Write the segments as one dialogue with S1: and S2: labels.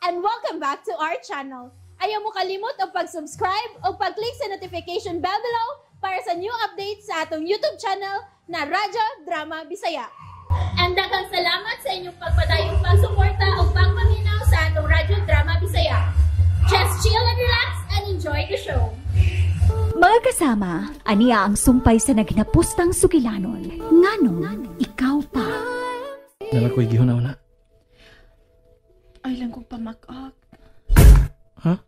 S1: And welcome back to our channel. Ayaw mo kalimot og pag-subscribe o pag-click sa notification bell below para sa new updates sa atong YouTube channel na Radyo Drama Bisaya. And daghang salamat sa inyong pagpadayong pagsuporta o pagpaminaw sa atong Radyo Drama Bisaya. Just chill and relax and enjoy the show.
S2: Mga kasama, aniya ang sumpay sa naghinapustang sugilanon. Nganong ikaw pa.
S3: Nala ko'y gihuna-una.
S4: Ay lang kong pamakak.
S3: Ha?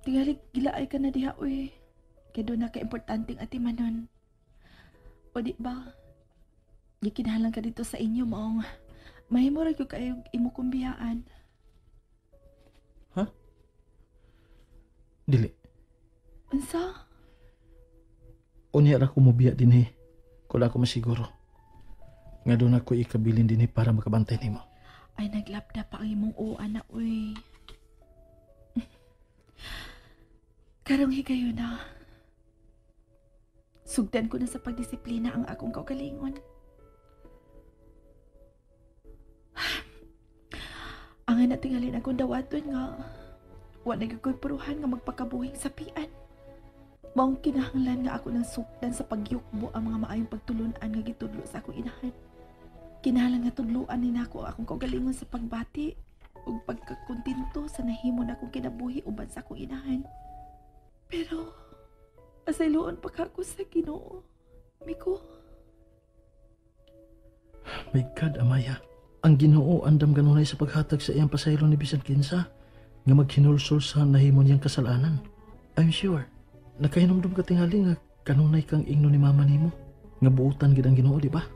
S4: Tingali, gilaay ka na diha, uy. Kaya doon na ka-importanting atimanon. O di ba? Gikinahanglan ka dito sa inyo, maong mahimo ra gyud kayo imo kumbiyaan.
S3: Ha? Dili.
S4: Unsa?
S3: Unya ra ko mobiya dinhi. Kung ako masiguro nga doon ako ikabilin dinhi para makabantay nimo.
S4: Ay, naglapda pa ang imong oo, anak, uy. Karong higayon na. Sugdan ko na sa pagdisiplina ang akong kaugalingon. Ang anak tingalin akong dawaton nga wa na gyud ko'y puruhan nga magpakabuhing sapian. Maong kinahanglan nga ako ng sugdan sa pagyukbo ang mga maayong pagtulunan nga gitudlo sa akong inahan. Kinahanglan nga tudloan ni nako ang akong kaugalingon sa pagbati ug pagkakontento sa nahimo na akong kinabuhi uban sa akong inahan. Pero pasayloon pa ka ako sa Ginoo. Miko.
S3: My God, Amaya. Ang Ginoo andam ganunay sa paghatag sa iyang pasaylo ni bisan kinsa nga maghinulsol sa nahimo niyang kasalanan. I'm sure nakahinumdum ka tingali nga kanunay kang ingno ni mama nimo nga buutan gid ang Ginoo, di ba?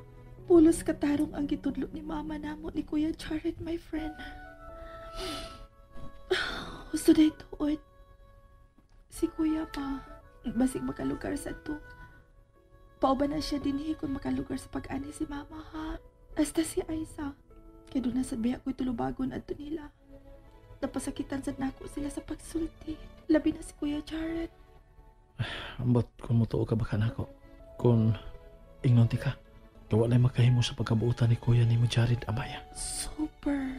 S4: Pulos katarong ang gitudlo ni mama namo ni Kuya Jared, my friend. Gusto na ituod. Si Kuya pa, basig makalugar sa to. Pauban na siya dinhi kung makalugar sa pag-ani si mama, ha? Hasta si Aiza. Kaya doon na sa biya ko'y tulubagon adto nila. Napasakitan sad nako sila sa pagsulti. Labi na si Kuya Jared.
S3: Ambot kung mutuo ka baka nako. Kung ingnon ti ka. Gawa na makahimo sa pagkabuotan ni Kuya ni mo Jared, Amaya.
S4: Super.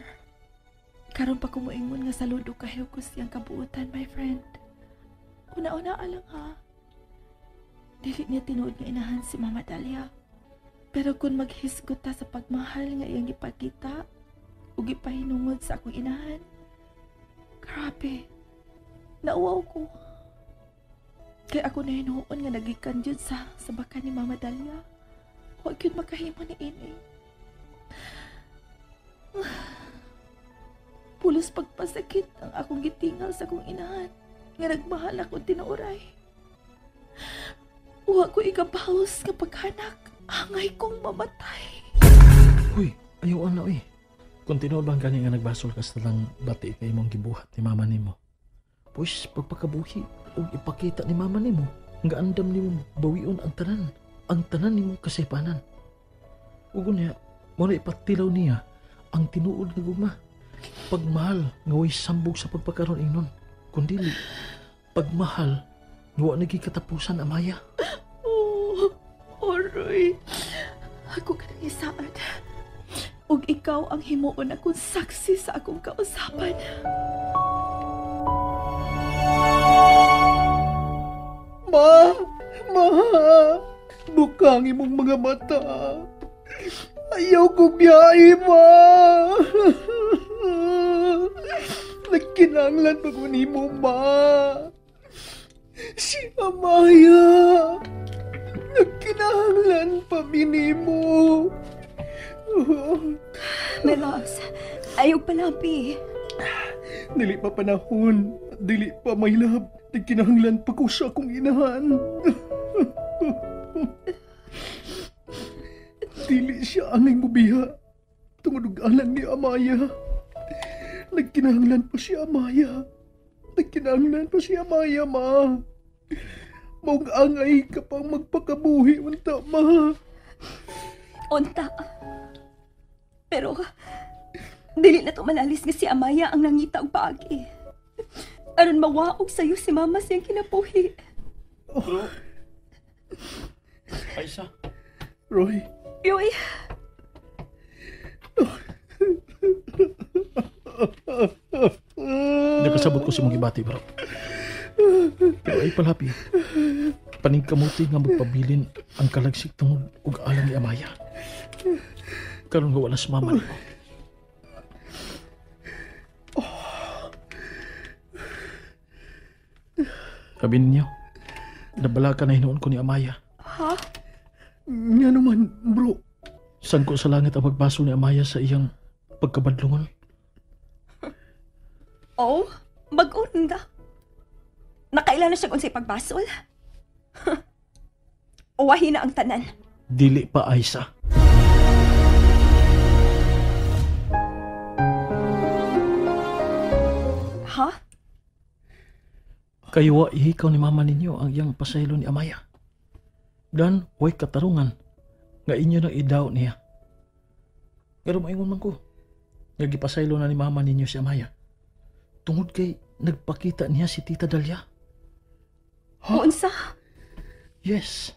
S4: Karon pa kumuingon nga saludo kayo ko siyang kabuotan, my friend. Una-una alang ha. Dili niya tinuod nga inahan si Mama Dalia. Pero kung maghisgot ta sa pagmahal nga iyang gipakita ug gipahinungod sa akong inahan, grabe, nauwaw ko. Kaya ako nahinuon nga nagikan jud sa baka ni Mama Dalia. Huwag yun makahimo ni ini. Pulos pagpasakit ang akong gitingal sa akong inahan nga nagmahal ako tinuoray. Wa ko ikapaos nga paghanak. Angay kong mamatay.
S3: Uy, ayaw na uy. Kung tinuod bang gani nga nagbasol ka sa lang bati kay imong gibuhat ni mama nimo. Pues pagpakabuhi ug ipakita ni mama nimo nga andam nimo bawion ang tanan. Ang tanan nimo kasaypanan. Ug unya, mo na ipatilaw niya ang tinuod nga gugma. Pagmahal nga way sambog sa pagpakaron ingnon. Kundili pagmahal nga wa naging katapusan, Amaya.
S4: Oh, Oroy. Ako ka nang isaad. Ug ikaw ang himuon akong saksi sa akong kausapan.
S5: Ma! Ma! Bukang imong mga mata. Ayaw ko biyahe, ma! Nagkinanglan pa ko nimo, ma! Si Amaya! Nagkinahanglan pa minimo.
S2: My loves, ayaw palapi.
S5: Dili pa panahon, dili pa my love. Nagkinahanglan pa ko sa akong inahan. Dili siya angay mubiha. Tungod og alang ni Amaya. Nagkinahanglan pa si Amaya. Nagkinahanglan pa si Amaya, ma. Maong angay ka pang magpakabuhi, unta, ma.
S2: Unta. Pero, dili na to manalis nga si Amaya ang nangita og paagi. Aron mawaog sayo si mama siyang kinabuhi.
S3: Oh. Aisa.
S5: Roy.
S2: Roy.
S3: sa mong gibati, bro. Pero ay palapi, paningkamuti nga magpabilin ang kalagsik tungod og alang ni Amaya. Karon nga wala sa mama nimo. Sabi ninyo, nabala ka na hinuon ko ni Amaya.
S2: Ha?
S5: Nga naman, bro.
S3: Sangko sa langit ang pagbasol ni Amaya sa iyang pagkabadlungon.
S2: Oh, mag-unda. Nakaila na siya kung sa'y pagbasol. Uwahin na ang tanan.
S3: Dili pa, Aiza.
S2: Ha?
S3: Kayo wa ihikaw ni mama ninyo ang iyang pasaylo ni Amaya. Dan, way katarungan nga inyo nang idaw niya. Pero maingon man ko, nga gipasaylo na ni mama ninyo si Amaya. Tungod kay nagpakita niya si Tita Dalia.
S2: Huh? Unsa?
S3: Yes.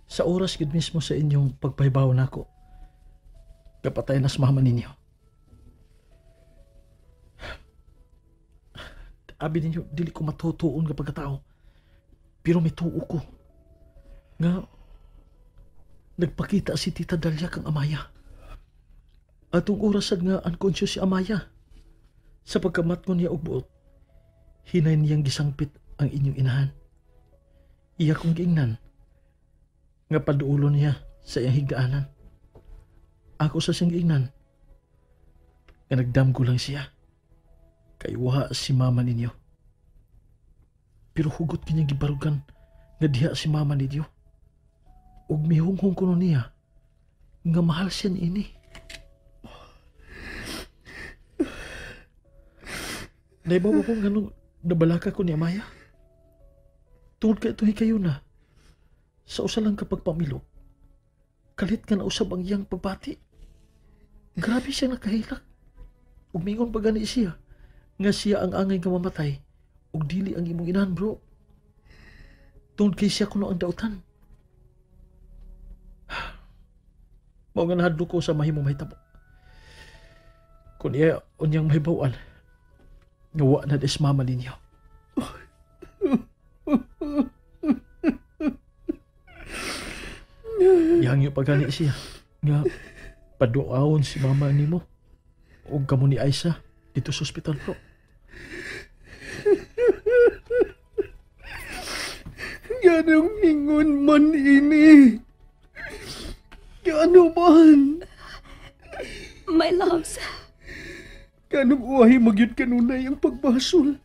S3: Sa oras gid mismo sa inyong pagpahibaw nako, kapatay na sa mama ninyo. Abi ninyo, dili ko matutuon nga pagkatao. Pero may tuo ko nga nagpakita si Tita Dalia kang Amaya. Atong oras nga unconscious si Amaya. Sa pagkamat ko niya og buot, hinay niyang gisangpit ang inyong inahan. Iya kong giingnan nga padulo niya sa iyang higdaanan. Ako sa siyang giingnan nga nagdamgo lang siya. Kay wa si mama ninyo. Pero hugot kanyang gibarugan nga diha si mama ninyo. Ug mihunghong kuno niya nga mahal siya niini. Naibaw ko nga nung nabalaka ko ni Amaya. Tungod kay ito kayo na. Sa usa lang kapag pamilok, kalit nga nausab ang iyang pagbati. Grabe siya nakahilak. Umingon pa gani siya nga siya ang angay nga mamatay ug dili ang imong inahan, bro. Tungod kay siya kuno ang dautan. Mao nga nahadlok ko sa mahimong mahitabo. Kun iya unyang mahibaw-an, nga wa na des mama ninyo. Ihangyo pa gani siya nga paduawon si mama nimo ug kamo ni Aiza dito sa ospital, bro.
S5: Ganong ingon man ini. Gano man?
S2: My loves.
S5: Ganong uwahi magyud kanunay ang pagbasol.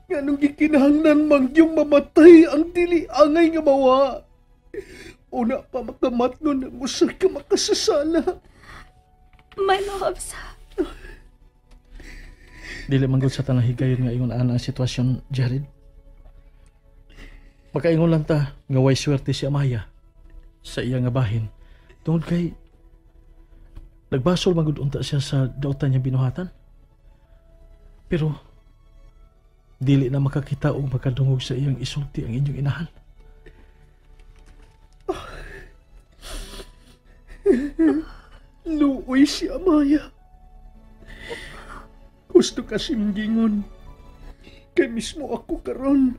S5: Ganong gikinahanglan man yung mamatay ang dili angay nga mawa. Una pa makamat nun ang usa ka makasasala.
S2: My loves.
S3: Dili man gud sa tanang higayon nga ingon ana ang sitwasyon, Jared. Makaingon lang ta nga way swerte si Amaya sa iya nga bahin tungod kay nagbasol man gud unta siya sa dautan niya binuhatan. Pero dili na makakita og makadungog sa iyang isulti ang inyong inahan.
S5: Luoy si Amaya. Gusto kasi gingon. Kay mismo ako karon.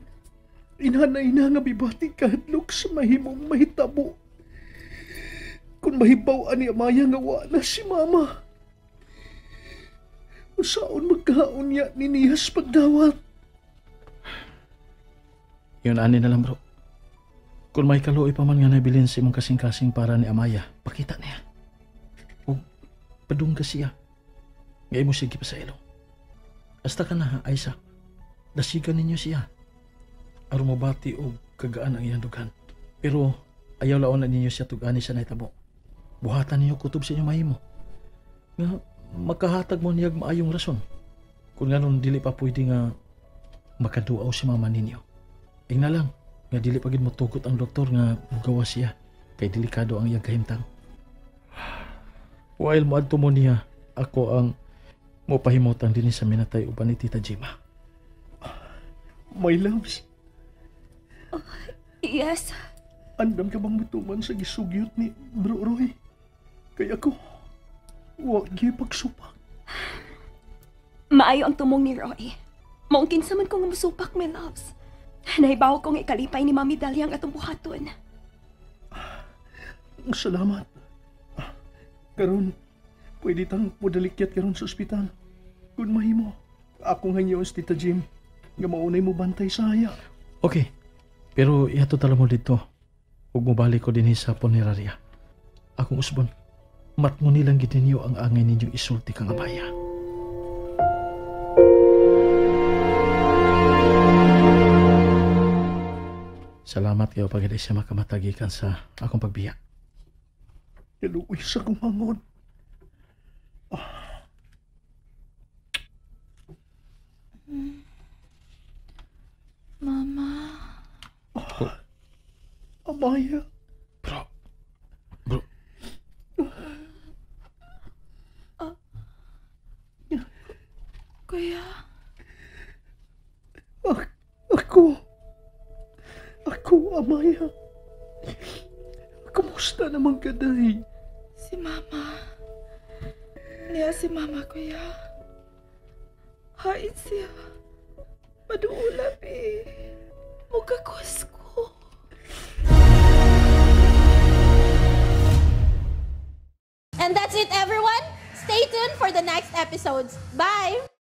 S5: Inhanay na nga bibati kahadlok sa mahimong mahitabo. Kung mahibaw ani Amaya nga wa na si mama. Usaon magkaon niya ni Nihas pagdawat.
S3: Yun ani na lang, bro. Kung may kaluoy pa man nga nabilin sa imong kasing-kasing para ni Amaya, pakita niya. O padungga siya. Ngayon mo sige pa sa ilo. Asta ka na, ha, Aiza. Dasigan ninyo siya. Aron mabati o kagaan ang iyang dughan. Pero ayaw laon na ninyo siya tugani sa nahitabo. Buhatan ninyo kutob sa inyong mahimo. Nga makahatag mo niyag maayong rason. Kung ganon dili pa pwede nga makaduaw si mama ninyo. Ingna lang, nga dili pa gid motugot ang doktor nga mugawa siya kay delikado ang iyang kahimtang. While moadto mo niya, ako ang mopahimutan dinhi sa minatay uban ni Tita Jima.
S5: My loves.
S2: Oh, yes.
S5: Andam ka bang matuman sa gisugyot ni Bro Roy? Kay ako, wa gyud pagsupak.
S2: Maayo ang tumong ni Roy. Maong kinsa man ko nga musupak, my loves. Nahibaw ko nga ikalipay ni Mami Dalia ang atong buhaton.
S5: Salamat. Karon, pwede tang mudalikyat karon sa ospital. Kung mahimo, akong hangyoon si Tita Jim nga maunay mo bantay sa haya.
S3: Okay, pero ihato tala mo dito. Ug mobalik ko dinhi sa punerarya. Akong usbon, matmo nilang gid ninyo ang angay ninyong isulti kang Amaya. Salamat kayo pag siya makamatagikan sa akong pagbiya.
S5: Kaluoy sa kumangon.
S4: Mama.
S5: Amaya.
S3: Bro. Bro.
S4: Kuya.
S5: Ako. Ako, Amaya. Kumusta naman ka, day?
S4: Si Mama. Niya si Mama, Kuya. Hain siya. Maduulap eh. Mugakos ko.
S1: And that's it, everyone. Stay tuned for the next episodes. Bye!